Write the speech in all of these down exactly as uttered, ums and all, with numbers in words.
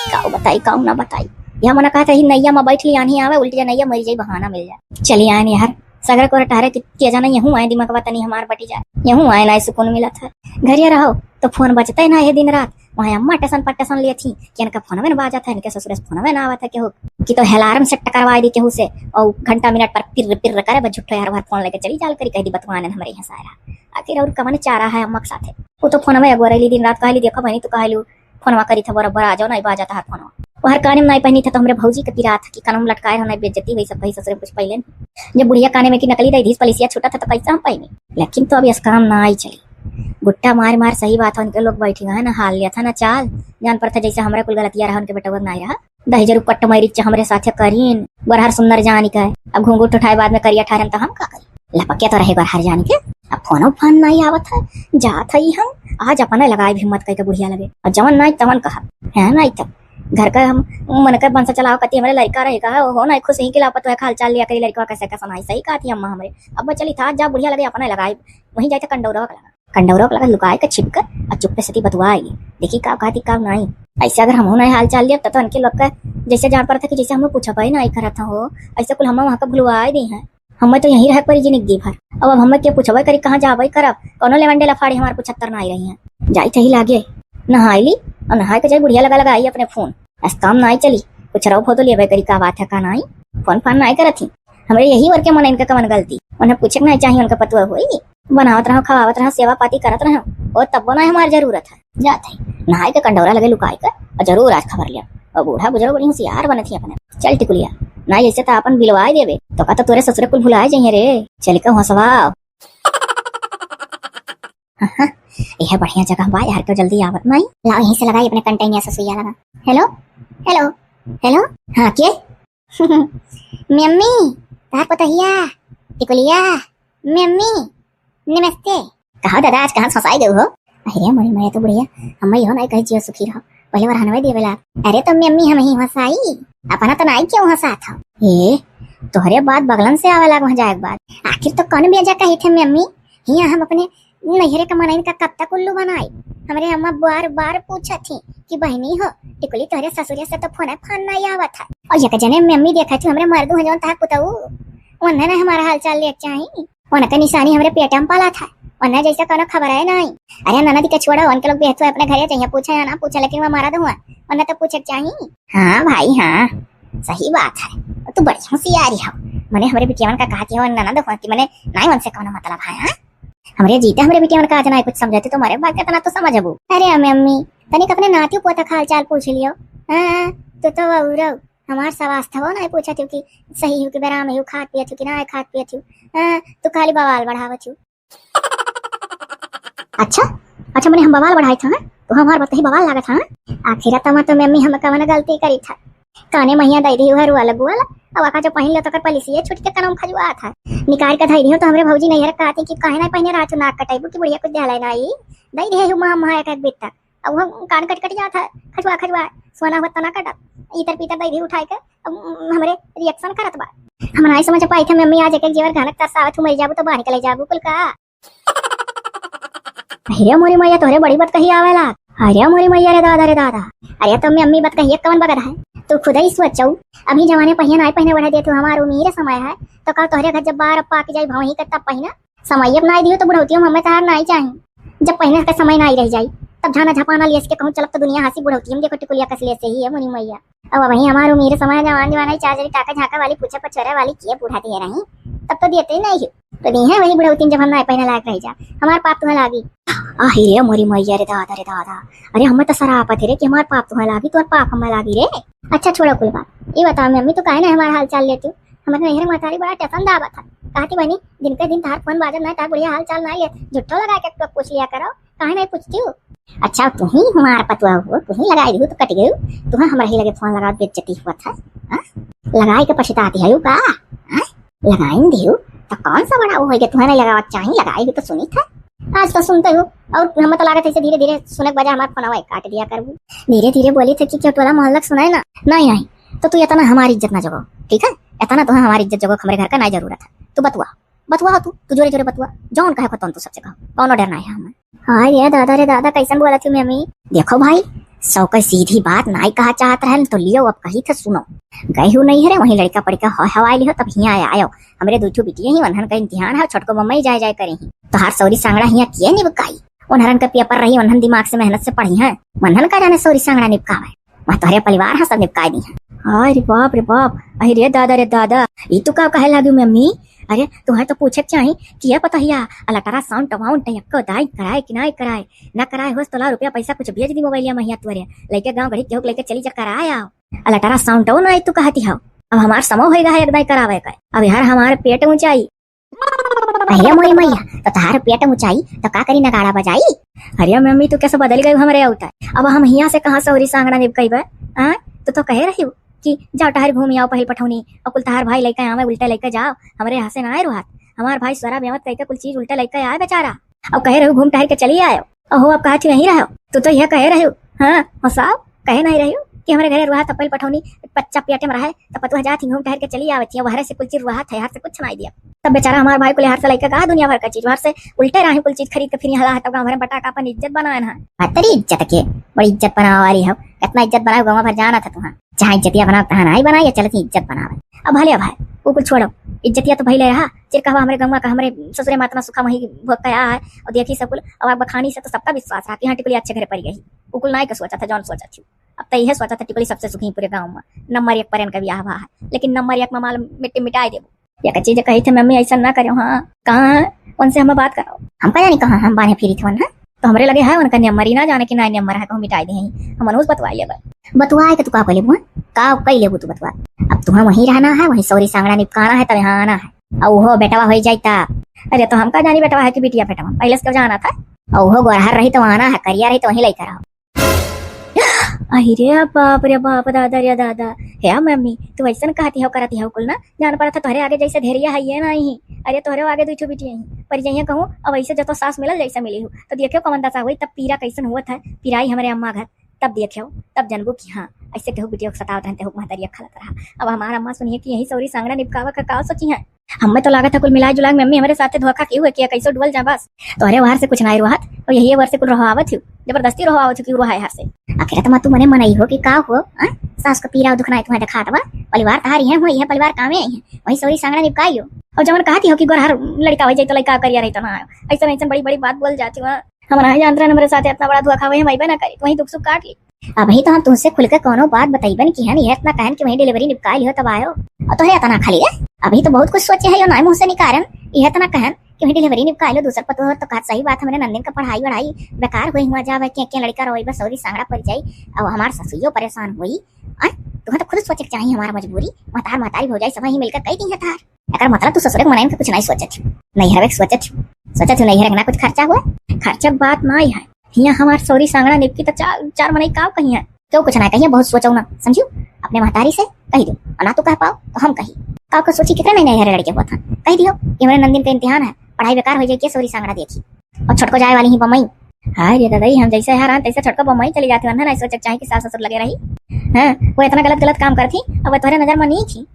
काउ बताई, काउ ना बताई। यह मना कहत ही, नैया मा बैठ ली, आन्ही आवे, उल्टी जा नैया मरी जाई, बहाना मिल जाए। चली आए यार, सगरे को टहरे के, के जाना, यहूँ आए, दिमाग बा तनी हमार बटी जाए, यहूँ आए ना सुकून मिलत है। घरिया रहो तो फोन बजते ना है दिन रात, वहाँ अम्मा टेसन पर टेसन लेत ही कि इनका फोनवे न बाजत है, इनके ससुरे से फोनवे ना आवत है केहू, कि तो अलार्म सेट करवाए दी केहू से, और घंटा मिनट पर पिर्र पिर्र करे, बस झूठो यार बार फोन लेके चली जाल करी, कह दी बतवाने हमरे यहाँ सारा। आखिर और कवन चारा है अम्मा के साथे? वो तो फोनवे अगोरेली दिन रात, कहली, "देखो बहनी, तू कहलू फोनवा करी था बराबर, आ जाओ, नहीं बाजत है फोनवा।" वो हर काने में नहीं पहनी था, तो हमरे भौजी के पिरात कि कानों में लटकाए रहो, नहीं बेइज्जती हुई, सब कही ससुरे कुछ पहले नहीं। जब बुढ़िया काने में कि नकली दे दी पलिसिया छूटा था, तो कैसे हम पहने? लेकिन तो अब यस काम ना आई चली। गुट्टा मार मार, सही बात है, उनके लोग बैठी है ना, हाल लिया था ना चाल, जान पड़ता जैसे हमरे कुल गलतिया रहा, उनके बेटवा नहीं रहा। दही जरूर पट्ट मारी च हमरे साथे करीन, बरहर सुंदर जानी का। अब घूंघट उठाए बाद में करिया ठारन तो हम का करी? लपकिया तो रहे बरहर जानी के। अब फोनो फान नहीं आवत है, जात है हम, आज अपने लगाए हिम्मत कह के बुढ़िया लगे, और जवन नहीं तवन कहा है, नहीं तो घर का हम मन के बंसा चलाओ कती हमरे लड़का रहेगा, हो नहीं खुश ही के लापत है, हाल चाल लिया करी लड़का कैसे कैसा नहीं, सही कहती अम्मा हमरे। अब चली था, जा बुढ़िया लगे अपने लगाए, वहीं जाए तो कंडौरवा का लगा। कंडौरवा के लगा लुकाए के छिप के, और चुप्पे से ती बतुआए ली। देखी का कहती का नहीं। ऐसे अगर हमहू नहीं हाल चाल लिया, तब तो उनके लोग का जैसे जान पड़ता कि जैसे हमहू पूछा पाई नहीं करत हो, ऐसे कुल हम वहाँ का भुलवाए दी हैं। हमें तो यहीं रह पड़ी जिंदगी भर। अब, अब हमें के पूछबे करी, कहाँ जाबे करब? कोनो लेवन डेला फाड़ी हमार पूछत्तर ना आई रही है। जाई थही लागे, नहाई ली, और नहाए के जाई बुढ़िया लगा लगा आई अपने फोन। अस काम ना आई चली, कुछ रहो फोटो लेबे करी, का बात है का नहीं? फोन फान ना आई करत ही। हमरे यही वर्ग के मन इनका कवन गलती? उन्हें पूछे के नहीं चाहिए, उनका पतुआ हुई, बनावत रहो, खवावत रहो, सेवा पाती करत रहो, और तब्बो ना हमार जरूरत है। जात है, नहाए के कंडौरा लगे लुकाए के, और जरूर आज खबर लिया। और बूढ़ा बुजुर्ग बड़ी होशियार बनत ही अपने। चल टिकुलिया, ना जैसे तो अपन बिलवाए देबे, तो का तो तोरे ससुरे कुल भुलाए जाइए रे। चल के हंसवाओ। हाँ, हाँ, यह बढ़िया जगह बा यार, क्यों जल्दी आवत नहीं। लाओ यहीं से लगाई अपने कंटेनिया से सुइया लगा। हेलो, हेलो, हेलो। हाँ, के? मम्मी, तार पतहिया, टिकुलिया, मम्मी, नमस्ते। कहा दादा, आज कहाँ फंसाई गए हो? अरे मोरी मैया तो बुढ़िया, हम यो नहीं कहे जियो सुखी रहो, पहले बार हनवे देवेला। अरे तो मम्मी हम ही हंसाई, अपना तो नाई क्यों हंसात हो? ए, तोहरे बात बगलन से आवे लाग वहाँ जाए के बाद। आखिर तो कौन बेजा कही थे मम्मी, हिया हम अपने नैहरे का मनइन का कब तक उल्लू बनाई? हमरे अम्मा बार बार पूछत थी कि बहनी हो, टिकुली तोहरे ससुरे से तो फोन फान नहीं आवत है। और एक जने मम्मी देखा थी हमरे मर्दू हैं जौन तहार पुतऊ, उन्हें ना हमारा हाल चाल लेके चाही। उनका निशानी हमरे पेट में पाला था, उन्हें जैसे कोनो खबर है नहीं। अरे ननद के छोड़ा, उनके लोग बेहतुआ अपने घरे चाहिए, पूछे या ना पूछे, लेकिन वो मर्द हुआ, उन्हें तो पूछे के चाही। हाँ भाई हाँ, सही बात है, तू बड़ी होशियारी हो। मने हमरे बिटियावन का कहती हो ननद हुआ कि मने नाई उनसे कोनो मतलब है। हाँ, हमरे जीते हमरे बिटियावन का आज नाई कुछ समझाती तो मरे बाद कितना तो समझबू। अरे अम्मी, अम्मी, तनिक अपने नाती पोता का हाल चाल पूछ लियो। हाँ, तू तो वहू रहो, हमार स्वास्थ्य हो नाई पूछत हो कि सही हो कि बेराम हो, खात पियत हो कि ना खात पियत हो। हाँ, तू खाली बवाल बढ़ावत हो। अच्छा, अच्छा, मने हम बवाल बढ़ाई था, हाँ? तो हमार बात ही बवाल लागत, हाँ? आखिर तमा तो मम्मी हम कवन गलती करी था? काने महिया दई दी हरुआ लगुआ ला, अब आका जो पहिन ले तो कर पलिसिए छूट के कनम खजुआ था। निकाल के धई दियो तो हमरे भौजी नहीं रखा थी कि काहे ना पहिने रात नाक कटाइबू कि बुढ़िया कुछ देहले नाई। दई दे हूँ माँ, माँ एक, एक बित्ता। अब हम कान कट कट जात है, खजुआ, खजुआ, सोना हुआ तना कटत। इतर पीतर दई दी उठाई के, अब हमरे reaction करत बा। हम नाई समझ पाई थे मम्मी, आज एक एक जेवर गहनक तरसावत हूँ, मर जाबू तो बाहर के ले जाबू कुल का। अरे मोरी मैया, तोहरे बड़ी बतकही आवेला। अरे मोरी मैया रे दादा रे दादा। अरे तो मम्मी बतकही कवन बगत है? तू खुद ही सोचऊ, अभी जवाने पहिया नाई पहिने बढ़ा देत हो, हमार उम्र समय है, तो का तोहरे घर जब बार पाक जाई भवही के तब पहिना? समय अब नाई दियो तो बुढ़ौतियो में हमें तहार नाई चाही। जब पहिने के समय नाई रह जाई, तब झाना झपाना लियस के कहूँ चलब तो दुनिया हंसी, बुढ़ौतियो में देखो टिकुलिया कस लेस ही है मोरी मैया। अब वही हमार उम्र समय जवान जवान है, चार जरी टाका झांका वाली पूछे पछोरे वाली किए बूढ़ा दिए रही, तब तो देते ही नहीं हो। तो दी है वही बुढ़ौती जब हम ना पहने लायक रह जा, हमार पाप तुम्हें लागी। आही रे मोरी मैया रे दादा रे दादा, अरे हमें तो सरापत है रे कि हमार पाप तुम्हें लागी, तोर पाप हमें लागी रे। अच्छा छोड़ो कुल बात, ये बताओ मम्मी तू काहे ना हमार हाल चाल लेती? हमारे नैहर महतारी बड़ा टेंशन दावत है, कहती बहनी दिन के दिन तार फोन बाजब ना, तार बुढ़िया हाल चाल ना लेत, झुट्ठो लगा के तो पूछ लिया करो। काहे नहीं पूछती हो? अच्छा, तू ही हमार पतुआ हो, तू ही लगाई दिहू तो कट गई, तू हमरा ही लगे फोन लगा बेइज्जती हुआ था, हाँ? लगाई के पछताती है का? हाँ? लगाई दिहू तो कौन सा बड़ा वो हो गया, तुम्हें नहीं लगावा चाहिए, लगाई हो तो सुनी था। आज तो सुनते हो, और हमें तो लागत है धीरे धीरे सुने के बजाय हमार फोनवा काट दिया करबू। धीरे धीरे बोली थे कि क्यों टोला मोहल्ला के सुनाए ना, नहीं आई तो तू इतना हमारी इज्जत ना जगो, ठीक है? इतना तो हमारी इज्जत जगो, हमरे घर का नहीं जरूरत है, तू बतुआ। बतुआ तू, तू जोरे जोरे बतुआ, जौन कहे को तौन तू सबसे कहो, कौनो डर ना है हमें। हाँ रे दादा रे दादा, कैसन बोलत हूँ मम्मी? देखो भाई, सौ के सीधी बात नाई कहा चाहत रहन, तो लियो अब कही थे, सुनो। गए हो नहीं हरे, वहीं लड़का पड़का हो हवाई लिहो, तब हियाँ आयो। हमरे दू ठो बिटिया ही, उन्हन का इम्तिहान है, छोटको बम्बई जाए जाए करे ही। तोहार सौरी सांगड़ा हियाँ किए निबकाई? उन्हरन का पेपर रही, उन्हन दिमाग से मेहनत से पढ़ी हैं, उन्हन का जाने सौरी सांगड़ा निबकावे। वह तोहरे परिवार है, सब निबकाई दी हैं। अरे बाप रे बाप, अरे रे दादा रे दादा, ई तू का कहे लागी मम्मी? अरे तुहे तो पूछे के चाही कि ये पतोहिया अल्ट्रासाउंड वाउंड यक्को दाई कराए कि नाई कराए, ना कराए होस तो ला रुपया पैसा कुछ भेज दी मोबाइलिया महिया तुअरे, लइके गाँव गढ़ी केहू के लइके चली जा कराए आओ। अल्ट्रासाउंड ना आई तू कहती हो, अब हमार समो होइगा है एक दाई करावे का, अब यार हमार पेट ऊंचाई। अरे मोरी मैया, तो तहार पेट ऊंचाई तो का करी नगाड़ा बजाई? अरे मम्मी तू कैसे बदल गई हमरे अवता, अब हम हिया से कहाँ सौरी सांगड़ा निबकइबे? हाँ, तो तो कहे रही कि जाओ टहर घूम आओ पहिल पठौनी, और कुल तहार भाई लइके आवे उल्टे लइके जाओ, हमरे यहाँ से ना आए रुहात, हमार भाई स्वरा बेवत कइके कुल चीज उल्टे लइके आए बेचारा। अब कहे रहो घूम टहर के चली आयो, अहो अब कहा थी नहीं रहो, तू तो यह कहे रहो। हाँ, और साहब कहे नहीं रहो कि हमरे घरे रुहात पहिल पठौनी पच्चा पेटे में रहे, तो पतुआ जात ही घूम टहर के चली आवत ही, वहरे से कुल चीज रुहात है, हर से कुछ नहीं दिया। तब बेचारा हमार भाई कुल हर से लइके कहा दुनिया भर का चीज, हर से उल्टे राही कुल चीज खरीद के फिर यहाँ ला, तब गाँव भर में बटा का अपन इज्जत बनाए ना। हाँ, तेरी इज्जत के बड़ी इज्जत बनावे वाली हो, कितना इज्जत बनाओ गाँव भर जाना था तुहाँ। चाहे इज्जतिया बनाओ, तहाँ नाई बनाई, या चलत ही इज्जत बनावे। अब भले भाई, वो कुल छोड़ो, इज्जतिया तो भइले रहा, चिर कहवा हमरे गंगा का, हमरे ससुरे मातना सुखा वही भोग कया है, और देखी सब कुल, अब आप बखानी से तो सबका विश्वास रहा कि हाँ, टिकुली अच्छे घरे पड़ी गई। वो कुल नाई का सोचा था, जौन सोचा थी। अब तो यह सोचा था टिकुली सबसे सुखी पूरे गाँव में, नंबर एक पर इनका ब्याह हुआ है, लेकिन नंबर एक में माल मिट्टी मिटाई देबो। या का चीज कही थे मम्मी, ऐसा ना करो, हाँ, कहाँ है? उनसे हमें बात कराओ। हम का जानी कहाँ हम बाने फिरी थे, हाँ? तो हमरे लगे है उनका नंबर ही ना जाने कि ना नंबर है, कहूँ मिटाई दे हैं। हम अनुज बतवाई लेबे। बतवाए के तू का कर लेबू, हाँ? का कर लेबू तू बतवा? अब तुहाँ वहीं रहना है, वहीं सौरी सांगड़ा निपकाना है, तब यहाँ आना है। और वो बेटवा हो जाए ता। अरे तो हम का जानी बेटवा है कि बिटिया बेटवा, पहले से क्यों जाना था? और वो गोरहर रही तो आना है, करिया रही तो वहीं लेकर आओ। अहि रे बाप रे बाप, दादा रे दादा। हे मम्मी, तू ऐसन कहती हो, करती हो कुल ना? जान पड़ा था तोहरे आगे जैसे धेरिया है ये ना ही। अरे तोहरे आगे दू ठो बिटिया ही, पर जइया कहूँ अब ऐसे जतो सास मिलल जैसे मिली हो, तो देखियो कौन दशा हुई, तब पीरा कैसन हुआ था, पिराई हमरे अम्मा घर, तब देखियो, तब जनबू कि हाँ, ऐसे केहू बिटिया को सतावत रहते हो, महतरिया खलत रहा। अब हमार अम्मा सुनिए कि यही सौरी सांगड़ा निपकावा का का सोची है। हमें तो लागत है कुल मिला जुला के मम्मी हमरे साथे धोखा की हुए कि कैसे डुबल जा बस। तोहरे वहर से कुछ नाई रोहत, और यही वर से कुल रोहावत ही, जबरदस्ती रोहावत ही कि रोहा है हर से। आखिर तो तू मने मनई हो कि का हो, हाँ? सास को पीरा दुख नाई तुम्हें दिखात बा, परिवार तारी है, हुई है परिवार कामे आई है, वही सौरी सांगड़ा निपकाई हो। और जवन कहती हो कि गोरहर लड़का हो जाए तो लड़का करिया रही तो ना आयो, ऐसा ऐसा बड़ी बड़ी बात बोल जाती हो। हम ना जानते रहन हमरे साथे इतना बड़ा धोखा हुए, हम अइबे ना करी, वही दुख सुख काट ली। अबही तो हम तुमसे खुल के कौनो बात बतइबे न किहन, यह इतना कहन कि वहीं डिलीवरी निपकाई लिहो तब आयो। और तोहरे इतना खाली है, अबही तो बहुत कुछ सोचे है, यो नाई मुँह से निकारन, यह इतना कहन कि वहीं डिलीवरी निपकाई लो, दूसर पतोह तो कहत सही बात, हमरे नंदिन का पढ़ाई वढ़ाई बेकार हुई हुआ जावे, के, के लड़का रोई बस सौरी सांगड़ा पड़ जाई, अब हमार ससुइयो परेशान हुई। आय, तुम्हें तो खुद सोचे के चाहिए हमार मजबूरी, महतार महतारी भौजाई सब ही मिलकर कई दी है तार। एकर मतलब तू ससुरे के मनइन के कुछ नहीं सोचत हो, नैहरवे के सोचत हो, सोचत हो नैहर के ना कुछ खर्चा हुआ। खर्चा के बात ना है, हियाँ हमार सौरी सांगड़ा निपकी तो चार, चार मनई काव कही है, क्यों कुछ ना कहिए, बहुत सोचो ना समझियो, अपने महतारी से कही दो, और ना तू कह पाओ तो हम कही। काव का सोची केकरे नहीं नैहर लड़के हुआ था, कह दियो कि हमरे नंदिन का इम्तिहान है, पढ़ाई बेकार हो जाए, के सौरी सांगड़ा देखी, और छोटको जाए वाली ही बम्बई। हाय रे दादा, हम जैसे हैरान तैसे छोटको बम्बई चली जाती वरना नहीं सोचे चाहे कि सास ससुर लगे रही। हाँ, वो इतना गलत गलत काम करती, अब वो तोहरे नजर में नहीं थी।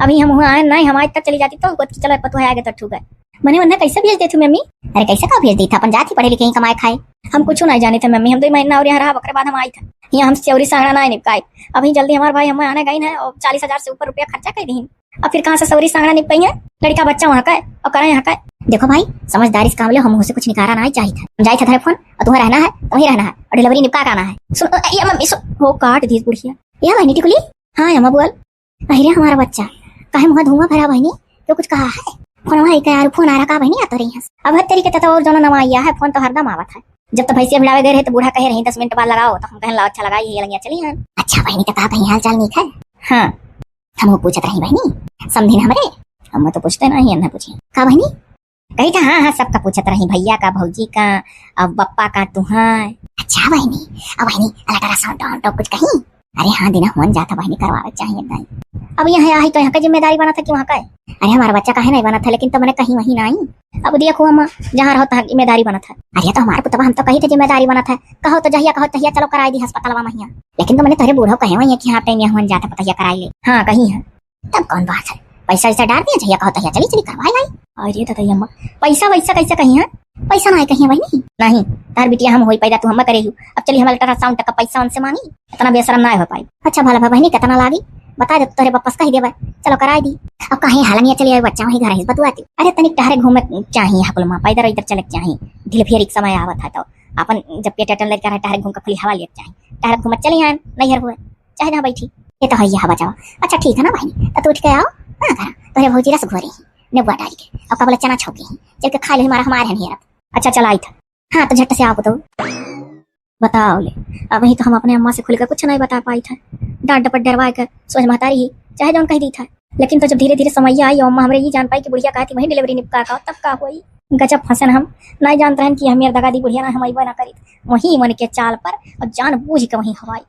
अभी हम हुआ आए नहीं, हम आज तक चली जाती तो गोद की चलो पतोह आगे तो ठुक गए। मने वरना कैसे भेज देती मम्मी? अरे कैसे का भेज दी था, अपन जाती पढ़े लिखे ही कमाए खाए। हम कुछ नहीं जाने थे मम्मी, हम दो महीना और यहाँ रहा, ओकरे बाद हम आई था। यहाँ हम सौरी सांगड़ा ना निपकाई। अभी जल्दी हमारे भाई हमें आने गई ना, और चालीस हजार से ऊपर रुपया खर्चा कर दी। अब फिर कहाँ से सौरी सांगड़ा निपकाई है? लड़का बच्चा वहाँ का है और करा यहाँ का है। देखो भाई, समझदारी से काम लो, हम उसे कुछ निकारा ना चाहिए था। हम जाए था धरे फोन, और तुम्हें रहना है, तुम्हें रहना है, और डिलीवरी निपका के आना है। सुन, अ, ये मम्मी, सुन, हो काट दी बुढ़िया। ये बहनी टिकुली। हाँ अम्मा बोल। अरे हमारा बच्चा, काहे मुँह धुआं भरा बहनी? तो कुछ कहा है? फोन वहाँ का यार, फोन आ रहा का बहनी, आ तो रही है। अब हर तरीके से तो और जो नवा आया है, फोन तो हरदम आवत है। जब तो भैंसिया भिड़ावे गए रहे तो बूढ़ा कहे रही दस मिनट बाद लगाओ, तो हम कहन ला अच्छा लगाई है, ये लंगिया चली हैं। अच्छा बहनी, तो कहा कहीं हाल चाल नहीं है? हाँ, हम वो पूछत रही बहनी, समझी ना हमरे? हम तो पूछते नहीं, हम पूछे का बहनी? कही था हाँ हाँ, सबका पूछत रही, भैया का, भौजी का, अब बप्पा का, तुहार। अच्छा बहनी, अब बहनी अल्ट्रासाउंड वाउंड तो कुछ कहीं? अरे हाँ दिना, होन जाता बहनी, करवावे चाहिए दाई। अब यहाँ आई तो यहाँ का जिम्मेदारी बना था कि वहाँ का है? अरे हमारा बच्चा काहे नहीं बना था, लेकिन तो मैंने कहीं वहीं ना आई। अब देखो अम्मा, जहाँ रहो तहाँ जिम्मेदारी बना था। अरे तो हमारे पुतवा हम तो कही थे जिम्मेदारी बना था, कहो तो जहिया कहो तहिया चलो कराई दी अस्पतालवा में हिया। लेकिन तो मैंने तोरे बूढ़ो कहे वही है कि हाँ टाइम यहाँ होन जाता पतहिया कराई ले। हाँ कही है। तब कौन बात है, पैसा वैसा डार दिया, जहिया कहो तहिया चली चली करवाए लाई। अरे दादा अम्मा, पैसा वैसा कैसे कही है? पैसा ना है कहीं बहिनी। नहीं, तार बिटिया हम होई पैदा, तू हम करे हूँ। अब चली हमारे ultrasound तक का पैसा उनसे मांगी, इतना बेशरम ना हो पाई। अच्छा भला भा बहिनी, कितना लागी? बता दे, तोरे वापस कही देबे, चलो कराई दी। अब कहीं हालनिया चली आए बच्चा, वहीं घर ही बतुआती। अरे तनिक टहरे घूमे चाहिए हकुल माँ, पैदल इधर चले के चाहिए। ढील फेरी के समय आवत है तो अपन जब पेट अटन लड़का रहे, टहरे घूम के खुली हवा लेके चाहिए। टहरे घूमत चली आए नैहर हुए, चाहे जहाँ बैठी। ये तो है, ये हवा जावा। अच्छा ठीक है ना बहिनी, तो तू उठ के आओ, हाँ घर तोरे भौजी रस घोरी ही, नेबुआ डाल के, और का बोले चना छौकी ही, चल के खा ले हमारा, हमारे हैं हेरत। अच्छा चल आई था। हाँ तो झट से आओ तो। बताओ ले, अब ही तो हम अपने अम्मा से खुल के कुछ नहीं बता पाई था। डांट डपट डरवा के सोच महतारी ही, चाहे जौन कह दी था। लेकिन तो जब धीरे धीरे समय आई और अम्मा हमरे ये जान पाई कि बुढ़िया कहती वहीं डिलीवरी निपका का, तब का हुई? गजब फंसन हम, नहीं जानत रहन कि हमें दगा दी बुढ़िया ना, हम अइबे ना करीत। वहीं मन के चाल पर और जान बूझ के वहीं हवाई।